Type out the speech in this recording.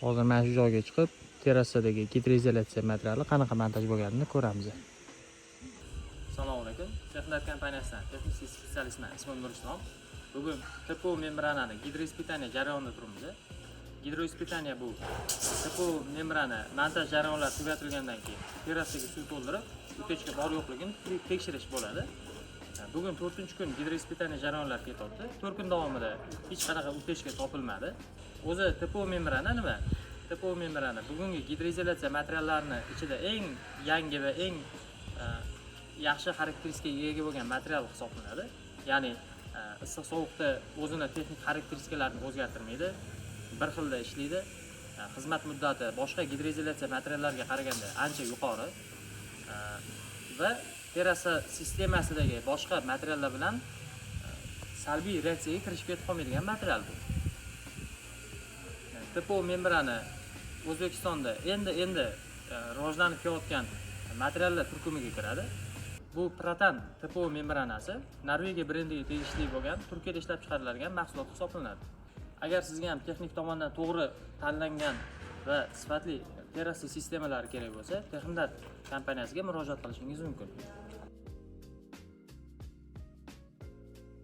Hozir mana shu joyga chiqib, terrasadagi gidroizolyatsiya materiali qanaqa montaj bo'lganini ko'ramiz. Assalomu alaykum. Texnat kompaniyasidan texnik специалист man, ismim Nurislom. Bugun ТПО membranani гидроиспытание jarayonida turibmiz. Гидроиспытание bu ТПО membrana montaj jarayonlari tugatilgandan keyin terrasaga suv to'ldirib, утечка bor yo'qligini tekshirish bo'ladi. Bugun 4-kun гидроиспытание jarayonlari ketyapti. 4 kun davomida hech qanaqa утечка topilmadi. O'zi ТПО membrana nima? ТПО membrana bugungi gidroizolyatsiya materiallarini ichida eng yangi va eng yaxshi xarakteristikaga ega bo'lgan material hisoblanadi. Ya'ni issiq sovuqda o'zini texnik xarakteristikalarini o'zgartirmaydi, bir xilda ishlaydi. Xizmat muddati boshqa gidroizolyatsiya materiallariga qaraganda ancha yuqori va terrasa sistemasidagi boshqa materiallar bilan salbiy reaksiyaga kirishib ketib qolmaydigan material bu. ТПО membrana O'zbekistonda endi endi rivojlanib kelayotgan materiallar turkumiga kiradi. Bu Protan ТПО membranasi Norvegiya brendiga tegishli bo'lgan, Turkiyada ishlab chiqariladigan mahsulot hisoblanadi. Agar sizga ham texnik tomondan to'g'ri tanlangan va sifatli terrasa sistemalari kerak bo'lsa, Texnat kompaniyasiga murojaat qilishingiz mumkin.